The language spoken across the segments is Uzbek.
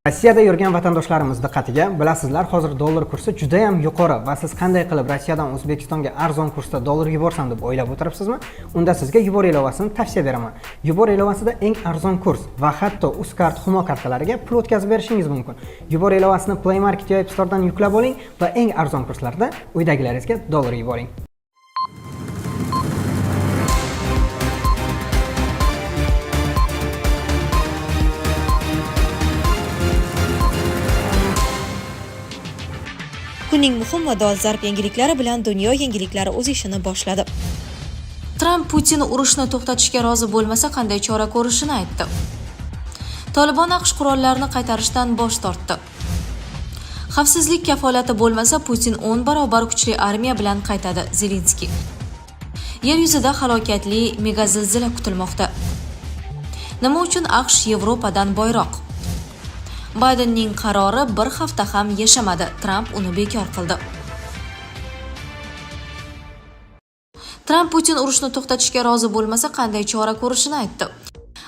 Rossiyada yurgan vatandoshlarimiz diqqatiga! Bilasizlar, hozir dollar kursi juda ham yuqori va siz qanday qilib Rossiyadan O'zbekistonga arzon kursda dollar yuborsam deb o'ylab o'tiribsizmi? Unda sizga Yubor ilovasini tavsiya beraman. Yubor ilovasida eng arzon kurs va hatto Uzcard, Humo kartalariga pul o'tkazib berishingiz mumkin. Yubor ilovasini Play Market yo App Store'dan yuklab oling va eng arzon kurslarda uydagilaringizga dollar yuboring. Kunning muhim va dolzarb yangiliklari bilan dunyo yangiliklari o'z ishini boshladi. Tramp Putin urushni to'xtatishga rozi bo'lmasa, qanday chora ko'rishini aytdi. Tolibon AQSh qurollarini qaytarishdan bosh tortdi. Xavfsizlik kafolati bo'lmasa, Putin 10 barobar kuchli armiya bilan qaytadi – Zelenskiy. Yer yuzida halokatli megazilzila kutilmoqda. Nima uchun AQSh Yevropadan boyroq? Baydenning qarori bir hafta ham yashamadi, Tramp uni bekor qildi. Tramp Putin urushni to'xtatishga rozi bo'lmasa, qanday chora ko'rishini aytdi.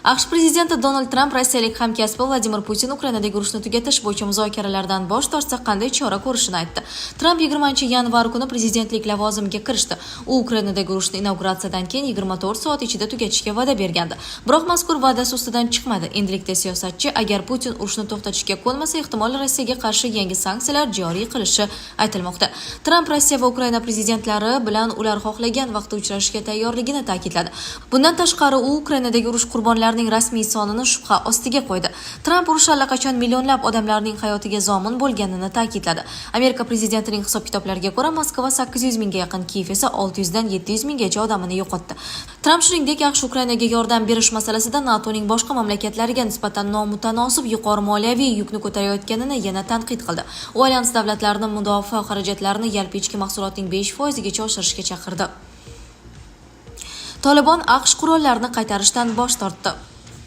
AQSh prezidenti Donald Tramp rossiyalik hamkasbi Vladimir Putin Ukrainadagi urushni tugatish bo'yicha muzokaralardan bosh tortsa, qanday chora ko'rishini aytdi. Tramp 20-yanvar kuni prezidentlik lavozimiga kirishdi. U Ukrainadagi urushni inauguratsiyadan keyin 24 soat ichida tugatishga va'da bergandi. Biroq mazkur va'dasi ustidan chiqmadi. Endilikda siyosatchi agar Putin urushni to'xtatishga ko'nmasa, ehtimol Rossiyaga qarshi yangi sanksiyalar joriy qilishi aytilmoqda. Tramp Rossiya va Ukraina prezidentlari bilan ular xohlagan vaqtda uchrashishga tayyorligini ta'kidladi. Bundan tashqari, u Ukrainadagi urush qurbonlarining rasmiy sonini shubha ostiga qo'ydi. Tramp urush allaqachon millionlab odamlarning hayotiga zomin bo'lganini ta'kidladi. Amerika prezidentining hisob-kitoblariga ko'ra, Moskva 800 mingga yaqin, Kiyev esa 600 dan 700 minggacha odamini yo'qotdi. Tramp shuningdek, AQSh Ukrainaga yordam berish masalasida NATOning boshqa mamlakatlariga nisbatan nomutanosib yuqori moliyaviy yukni ko'tarayotganini yana tanqid qildi. U alyans davlatlarini mudofaa xarajatlarini yalpi ichki mahsulotning 5 foizigacha oshirishga chaqirdi. Tolibon AQSh qurollarini qaytarishdan bosh tortdi.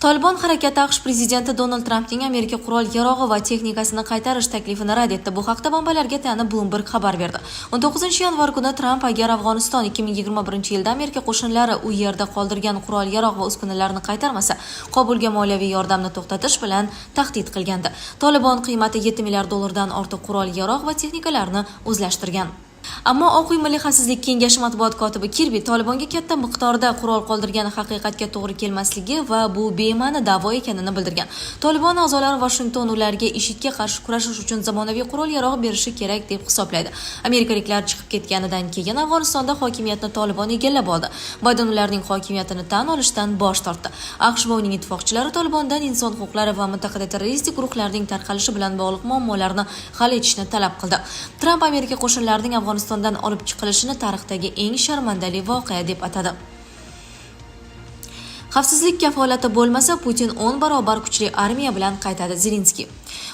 Tolibon harakati AQSh prezidenti Donald Trampning Amerika qurol-yarog'i va texnikasini qaytarish taklifini rad etdi. Bu haqda manbalarga tayanib Bloomberg xabar berdi. 19-yanvar kuni Tramp agar Afg'oniston 2021-yilda Amerika qo'shinlari u yerda qoldirgan qurol-yarog' va uskunalarni qaytarmasa, Qobulga moliyaviy yordamni to'xtatish bilan tahdid qilgandi. Tolibon qiymati 7 milliard dollardan ortiq qurol-yarog' va texnikalarni o'zlashtirgan. Ammo Oq uy Milliy xavfsizlik kengashi matbuot kotibi Kirbi Tolibonga katta miqdorda qurol qoldirgani haqiqatga to'g'ri kelmasligi va bu bema'ni da'vo ekanini bildirgan. Tolibon a'zolari Vashington ularga IShIDga qarshi kurashish uchun zamonaviy qurol-yarog' berishi kerak deb hisoblaydi. Amerikaliklar chiqib ketganidan keyin Afg'onistonda hokimiyatni Tolibon egallab oldi. Bayden ularning hokimiyatini tan olishdan bosh tortdi. AQSh va uning ittifoqchilari Tolibondan inson huquqlari va mintaqada terroristik guruhlarning tarqalishi bilan bog'liq muammolarni hal etishni talab qildi. Tramp Amerika qo'shinlarining Afg'onistondan olib chiqilishini tarixdagi eng sharmandali voqea deb atadi. Xavfsizlik kafolati bo'lmasa, Putin 10 barobar kuchli armiya bilan qaytadi – Zelenskiy.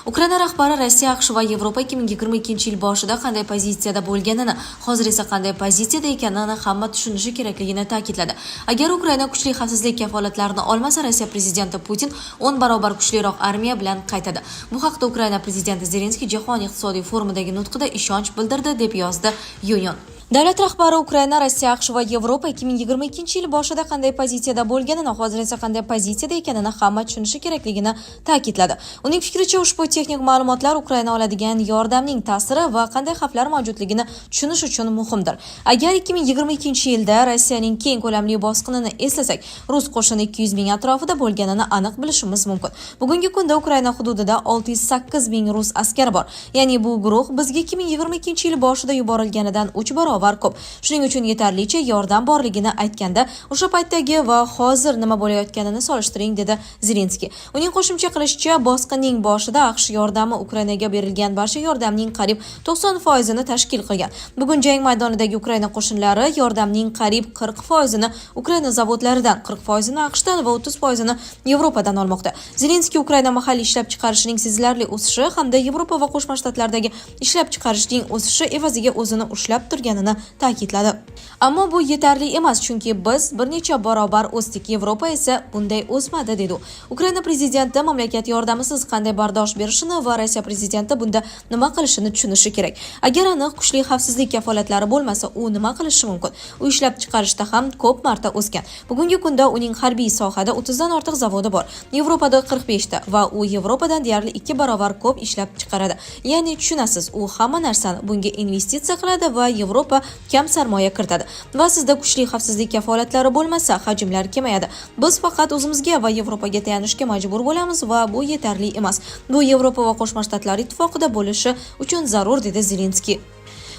Ukraina rahbari Rossiya, AQSh va Yevropa 2022-yil boshida qanday pozitsiyada bo'lganini, hozir esa qanday pozitsiyada ekanini hamma tushunishi kerakligini ta'kidladi. Agar Ukraina kuchli xavfsizlik kafolatlarini olmasa, Rossiya prezidenti Putin 10 barobar kuchliroq armiya bilan qaytadi. Bu haqda Ukraina prezidenti Zelenskiy Jahon iqtisodiy forumidagi nutqida ishonch bildirdi, deb yozdi Union. Davlat rahbari Ukraina, Rossiya, AQSh va Yevropa 2022-yil boshida qanday pozitsiyada bo'lganini, hozir esa qanday pozitsiyada ekanini hamma tushunishi kerakligini ta'kidladi. Uning fikricha, ushbu texnik ma'lumotlar Ukraina oladigan yordamning ta'siri va qanday xavflar mavjudligini tushunish uchun muhimdir. Agar 2022-yilda Rossiyaning keng ko'lamli bosqinini eslasak, rus qo'shini 200 ming atrofida bo'lganini aniq bilishimiz mumkin. Bugungi kunda Ukraina hududida 608 ming rus askari bor. Ya'ni bu guruh bizga 2022-yil boshida yuborilganidan 3 barobar ko'p. Shuning uchun yetarlicha yordam borligini aytganda, o'sha paytdagi va hozir nima bo'layotganini solishtiring, dedi Zelenskiy. Uning qo'shimcha qilishicha, bosqinning boshida AQSh yordami Ukrainaga berilgan barcha yordamning qariyb 90 foizini tashkil qilgan. Bugun jang maydonidagi Ukraina qo'shinlari yordamning qariyb 40 foizini Ukraina zavodlaridan, 40 foizini AQShdan va 30 foizini Yevropadan olmoqda. Zelenskiy Ukraina mahalliy ishlab chiqarishining sezilarli o'sishi hamda Yevropa va Qo'shma Shtatlardagi ishlab chiqarishning o'sishi evaziga o'zini ushlab turganini kerakligini ta'kidladi. Ammo bu yetarli emas, chunki biz bir necha barobar o'sdik, Yevropa esa bunday o'smadi, dedi u. Ukraina prezidenti mamlakat yordamisiz qanday bardosh berishini va Rossiya prezidenti bunda nima qilishini tushunishi kerak. Agar aniq kuchli xavfsizlik kafolatlari bo'lmasa, u nima qilishi mumkin? U ishlab chiqarishda ham ko'p marta o'sgan. Bugungi kunda uning harbiy sohada 30 dan ortiq zavodi bor. Yevropada 45 ta va u Yevropadan deyarli 2 barobar ko'p ishlab chiqaradi. Ya'ni tushunasiz, u hamma narsani bunga investitsiya qiladi va Yevropa kam sarmoya kiritadi. Va sizda kuchli xavfsizlik kafolatlari bo'lmasa, hajmlar kamayadi. Biz faqat o'zimizga va Yevropaga tayanishga majbur bo'lamiz va bu yetarli emas. Bu Yevropa va Qo'shma Shtatlar ittifoqida bo'lishi uchun zarur, dedi Zelenskiy.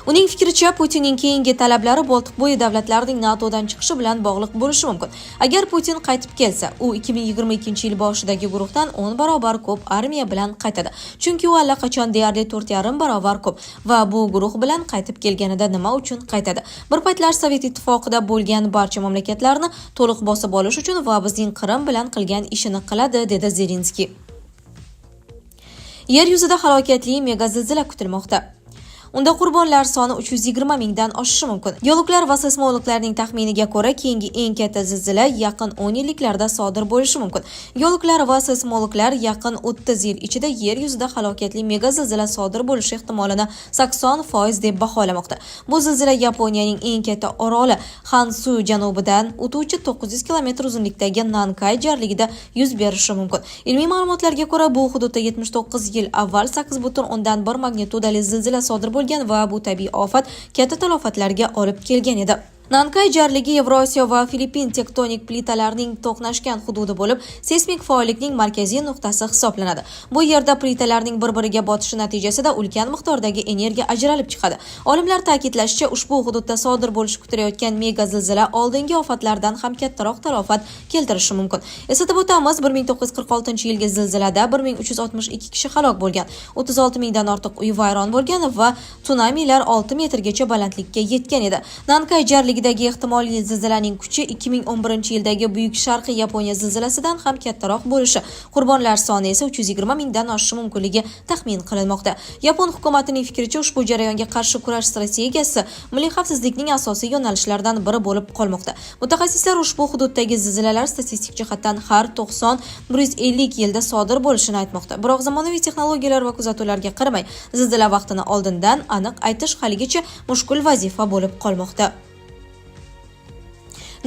Uning fikricha, Putinning keyingi talablari Boltiqbo'yi davlatlarining NATOdan chiqishi bilan bog'liq bo'lishi mumkin. Agar Putin qaytib kelsa, u 2022-yil boshidagi guruhdan 10 barobar ko'p armiya bilan qaytadi. Chunki u allaqachon deyarli 4,5 barobar ko'p va bu guruh bilan qaytib kelganida nima uchun qaytadi? Bir paytlar Sovet ittifoqida bo'lgan barcha mamlakatlarni to'liq bosib olish uchun va bizning Qrim bilan qilgan ishini qiladi, dedi Zelenskiy. Yer yuzida halokatli megazilzila kutilmoqda. Unda qurbonlar soni 320 mingdan oshishi mumkin. Geologlar va seysmologlarning taxminiga ko'ra, keyingi eng katta zilzila yaqin 10 yilliklarda sodir bo'lishi mumkin. Geologlar va seysmologlar yaqin 30 yil ichida yer yuzida halokatli megazilzila sodir bo'lishi ehtimolini 80% deb baholamoqda. Bu zilzila Yaponiyaning eng katta oroli Xonsu janubidan o'tuvchi 900 km uzunlikdagi Nankay jarligida yuz berishi mumkin. Ilmiy ma'lumotlarga ko'ra, bu hududda 79 yil avval 8,1 magnitudali zilzila sodir bo'lgan va bu tabiiy ofat katta talofatlarga olib kelgan edi. Nankay jarligi Yevrosiyo va Filippin tektonik plitalarining to'qnashgan hududi bo'lib, seysmik faollikning markaziy nuqtasi hisoblanadi. Bu yerda plitalarning bir-biriga botishi natijasida ulkan miqdordagi energiya ajralib chiqadi. Olimlar ta'kidlashicha, ushbu hududda sodir bo'lishi kutilayotgan mega zilzila oldingi ofatlardan ham kattaroq talofat keltirishi mumkin. Eslatib o'tamiz, 1946-yilgi zilzilada 1362 kishi halok bo'lgan, 36 mingdan ortiq uy vayron bo'lgan va sunamilar 6 metrgacha balandlikka yetgan edi. Nankay jarligidagi ehtimoliy zilzilaning kuchi 2011-yildagi Buyuk Sharqiy Yaponiya zilzilasidan ham kattaroq bo'lishi, qurbonlar soni esa 320 mingdan oshishi mumkinligi taxmin qilinmoqda. Yapon hukumatining fikricha, ushbu jarayonga qarshi kurash strategiyasi milliy xavfsizlikning asosiy yo'nalishlaridan biri bo'lib qolmoqda. Mutaxassislar ushbu hududdagi zilzilalar statistik jihatdan har 90-150 yilda sodir bo'lishini aytmoqda. Biroq zamonaviy texnologiyalar va kuzatuvlarga qaramay, zilzila vaqtini oldindan aniq aytish haligacha mushkul vazifa bo'lib qolmoqda.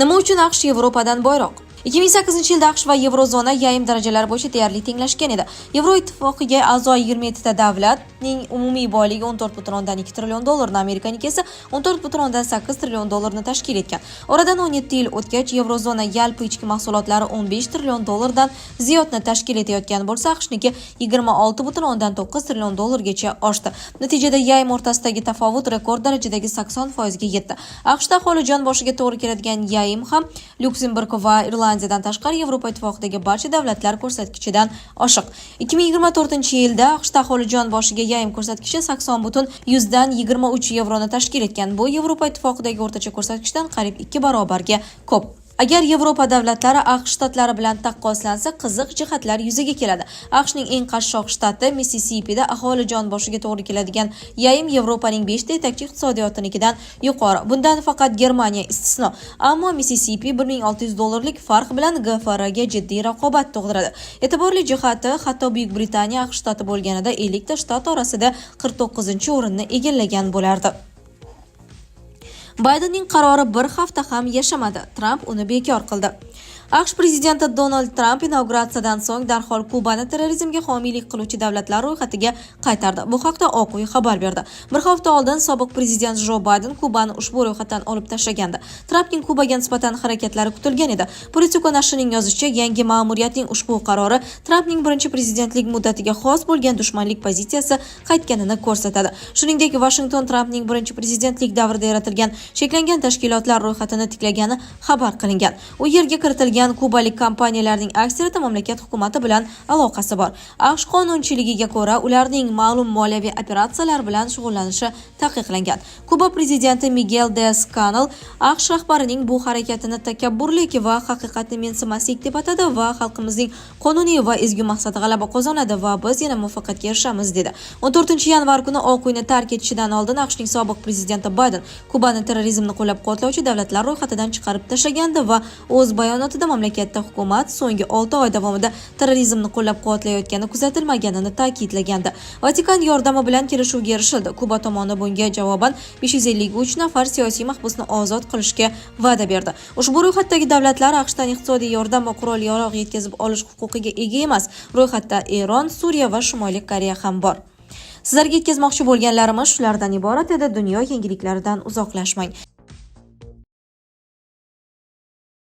Nima uchun AQSh Yevropadan boyroq? 2008-yilda AQSh va Yevrozona yaym darajalari bo'yicha deyarli tenglashgan edi. Yevro ittifoqiga a'zo 27 ta davlatning umumiy boyligi 14,2 trillion dollarni, Amerikaniki esa 14,8 trillion dollarni tashkil etgan. Oradan 17 yil o'tgach, Yevrozona yalpi ichki mahsulotlari 15 trillion dollardan ziyodni tashkil etayotgan bo'lsa, AQShniki 26,9 trillion dollargacha oshdi. Natijada yaym o'rtasidagi tafovut rekord darajadagi 80% ga yetdi. AQShda aholi jon boshiga to'g'ri keladigan yaym ham Lyuksemburg va Irlandiyadan tashqari Yevropa ittifoqidagi barcha davlatlar ko'rsatkichidan oshiq. 2024-yilda AQShda aholi jon boshiga yaym ko'rsatkichi 80,23 yevroni tashkil etgan. Bu Yevropa ittifoqidagi o'rtacha ko'rsatkichdan qariyb 2 barobarga ko'p. Agar Yevropa davlatlari AQSh shtatlari bilan taqqoslansa, qiziq jihatlar yuzaga keladi. AQShning eng qashshoq shtati Mississipida aholi jon boshiga to'g'ri keladigan yaym Yevropaning 5 ta yetakchi iqtisodiyotinikidan yuqori. Bundan faqat Germaniya istisno. Ammo Mississippi 1600 dollarlik farq bilan GFRga jiddiy raqobat tug'diradi. E'tiborli jihati, hatto Buyuk Britaniya AQSh shtati bo'lganida 50 ta shtat orasida 49-o'rinni egallagan bo'lardi. Baydenning qarori bir hafta ham yashamadi. Tramp uni bekor qildi. AQSh prezidenti Donald Tramp inauguratsiyadan so'ng darhol Kubani terrorizmga homiylik qiluvchi davlatlar ro'yxatiga qaytardi. Bu haqda Oq uy xabar berdi. Bir hafta oldin sobiq prezident Jo Bayden Kubani ushbu ro'yxatdan olib tashlagandi. Trampning Kubaga nisbatan harakatlari kutilgan edi. Politico nashrining yozishicha, yangi ma'muriyatning ushbu qarori Trampning birinchi prezidentlik muddatiga xos bo'lgan dushmanlik pozitsiyasi qaytganini ko'rsatadi. Shuningdek, Washington Trampning birinchi prezidentlik davrida yaratilgan cheklangan tashkilotlar ro'yxatini tiklagani xabar qilingan. U yerga kiritilgan etilgan kubalik kompaniyalarning aksariyati mamlakat hukumati bilan aloqasi bor. AQSh qonunchiligiga ko'ra, ularning ma'lum moliyaviy operatsiyalar bilan shug'ullanishi taqiqlangan. Kuba prezidenti Migel Dias-Kanel AQSh rahbarining bu harakatini takabburlik va haqiqatni mensimaslik deb atadi va xalqimizning qonuniy va ezgu maqsadi g'alaba qozonadi va biz yana muvaffaqiyatga erishamiz, dedi. 14 yanvar kuni Oq uyni tark etishidan oldin AQShning sobiq prezidenti Bayden Kubani terrorizmni qo'llab-quvvatlovchi davlatlar ro'yxatidan chiqarib tashlagandi va o'z bayonotida mamlakatda hukumat so'nggi 6 oy davomida terrorizmni qo'llab-quvvatlayotgani kuzatilmaganini ta'kidlagandi. Vatikan yordami bilan kelishuvga erishildi. Kuba tomoni bunga javoban 553 nafar siyosiy mahbusni ozod qilishga va'da berdi. Ushbu ro'yxatdagi davlatlar AQShdan iqtisodiy yordam va qurol-yarog' yetkazib olish huquqiga ega emas. Ro'yxatda Eron, Suriya va Shimoliy Koreya ham bor. Sizlarga yetkazmoqchi bo'lganlarimiz shulardan iborat edi. Dunyo yangiliklaridan uzoqlashmang.